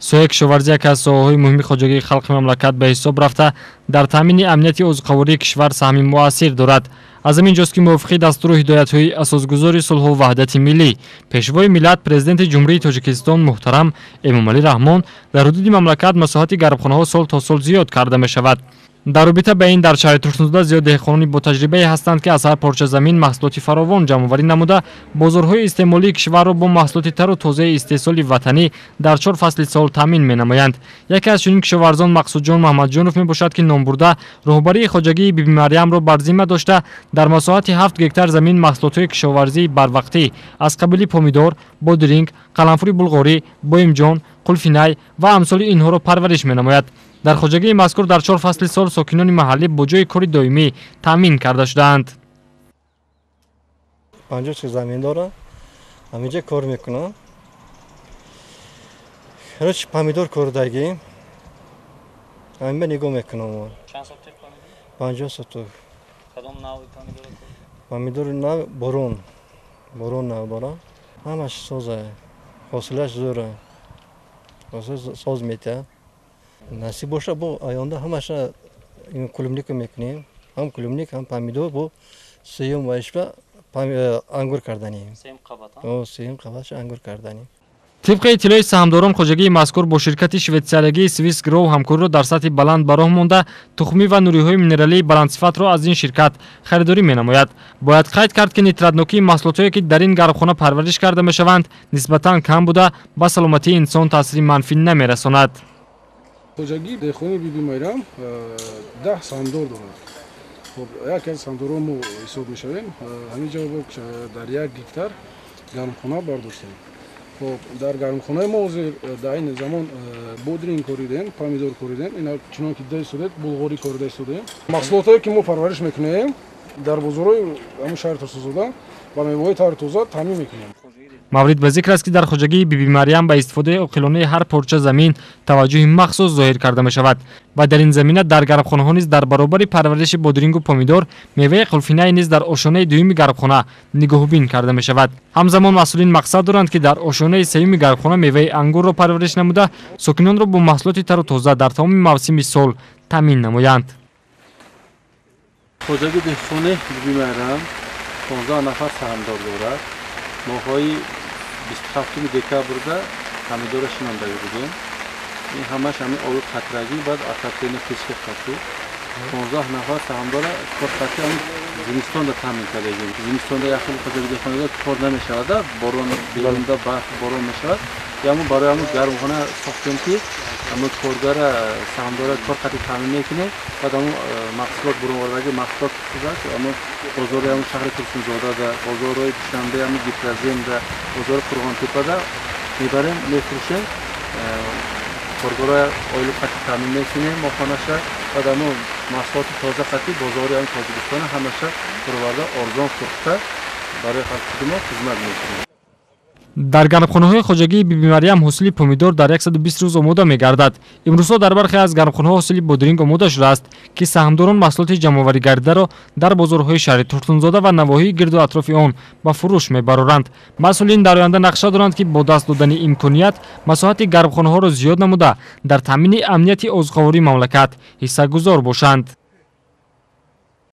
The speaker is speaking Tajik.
Соҳаи кишоварзӣ яке аз соҳаҳои муҳими хоҷагии халқи мамлакат ба ҳисоб рафта, дар таъмини амнияти озуқавории кишвар саҳми муассир дорад. Аз ҳамин ҷост, ки мувофиқи дастуру ҳидоятҳои асосгузори сулҳу ваҳдати миллӣ, пешвои миллат, президенти Ҷумҳурии Тоҷикистон муҳтарам Эмомалӣ Раҳмон, дар ҳудуди мамлакат масоҳати гармхонаҳо сол то сол зиёд карда мешавад. Дар робита ба ин дар шаҳри Турсунзода зиёд деҳқонони ботаҷрибае ҳастанд, ки аз ҳар порча замин маҳсулоти фаровон ҷамъоварӣ намуда, бозорҳои истеъмолии кишварро бо маҳсулоти тару тозаи истеҳсоли ватанӣ дар чор фасли сол таъмин менамоянд. Яке аз чунин кишоварзон Мақсудҷон Маҳмадҷонов мебошад, ки номбурда роҳбарии хоҷагии Биби Марьямро бар зимма дошта, дар масоҳати 7 гектар замин маҳсулотҳои кишоварзии барвақтӣ аз қабили помидор, бодиринг, қаламфури булғорӣ, боимҷон, қулфинай ва амсоли инҳоро парвариш менамояд. Дар хоҷагии мазкур дар чор фасли сол сокинони маҳаллӣ бо ҷойи кори доимӣ таъмин карда шудаанд. 50 сотих замин дорам, ҳаминҷа кор мекунам. Короче, помидор кордагӣ, ҳамин нигоҳ мекунам. Чанд сотих помидор? 50 сотих. Кадом навъи помидор? Помидори нав борон, борон нав дорам. Ҳамаш соза, ҳосилаш зӯра, ҳосил соз метиҳад. Насиб боша, бо оянда ҳамаша клубника мекунем, ҳам клубник, ҳам помидор, бо сеюм вайшба ангур карданем. Сеюм қабат? Сеюм қабатша ангур карданем. Тибқи иттилои саҳмдорон, хоҷагии мазкур бо ширкати швейтсариягии Свис Гроу ҳамкориро дар сатҳи баланд ба роҳ монда, тухмӣ ва нуриҳои минералии баландсифатро аз ин ширкат харидорӣ менамояд. Бояд қайд кард, ки нитратнокии маҳсулотҳое, ки дар ин гармхона парвариш карда мешаванд, нисбатан кам буда, ба саломатии инсон таъсири манфӣ намерасонад. Хоҷагии деҳқони Биби Майрам 10 саҳмдор дорад. Хоб, яке аз саҳмдорон мо ҳисоб мешавем. Ҳамин ҷо дар 1 гектар гармхона бардоштем. Хоб, дар гармхонаи мо ҳозир дар айни замон бодринг коридем, помидор коридем, ина чунон ки дида истодед, булғорӣ корида истодем. Маҳсулотҳое ки мо парвариш мекунем, дар бозорҳои ҳамин шаҳри Турсунзода ба меваҳои тару тоза таъмин мекунем. Маврид ба зикр аст, ки дар хоҷагии Биби Марьям ба истифодаи оқилонаи ҳар порча замин таваҷҷӯҳи махсус зоҳир карда мешавад ва дар ин замина дар гармхонаҳо низ дар баробари парвариши бодирингу помидор, меваи қулфинай низ дар ошонаи дуюми гармхона нигоҳубин карда мешавад. Ҳамзамон масъулин мақсад доранд, ки дар ошонаи сеюми гармхона меваи ангурро парвариш намуда, сокинонро бо маҳсулоти тару тоза дар тамоми мавсими сол таъмин намоянд. Хоҷагии деҳқони Биби Майрам 15 нафар саҳмдор дорад. Моҳҳои 27 декабрда помидора шинондагӣ будем. Ин ҳамаш ҳамин оби қатрагӣ, баъд отопление печка қатӣ. 15 нафар саҳмдора кор қатӣ ҳамин зимистонда таъмин кардагем. Зимистонда як хел хоҷагии деҳқонида кор намешавад, борон берунда барф борон мешавад. Яму барои ҳамун гармхона сохтем, ки ҳамун коргара саҳмдора кор қатӣ таъмин мекунем. Баъд ҳамун маҳсулот буронвардаги маҳсулот ҳамун бозори ҳамун шаҳри Турсунзодада, бозорҳои Душанбе, ҳамун Гипроземда, бозори Қурғонтепада мебарем, мефурӯшем. Коргара ойлуқ қатӣ таъмин мекунем моҳонаша. Баъд ҳамун маҳсулоти тоза қатӣ бозори ҳамин Тоҷикистона ҳамаша буроварда, арзон фурӯхта, барои халқи мо хизмат мекунем. Дар гармхонаҳои хоҷагии Биби Марьям ҳосили помидор дар 120 рӯз омода мегардад. Имрӯзҳо дар бархе аз гармхонаҳо ҳосили бодринг омода шудааст, ки саҳмдорон маҳсулоти ҷамъоварӣ гардидаро дар бозорҳои шаҳри Турсунзода ва навоҳии гирду атрофи он ба фурӯш мебароранд. Масъулин дар оянда нақша доранд, ки бо даст додани имконият масоҳати гармхонаҳоро зиёд намуда, дар таъмини амнияти озуқавории мамлакат ҳиссагузор бошанд.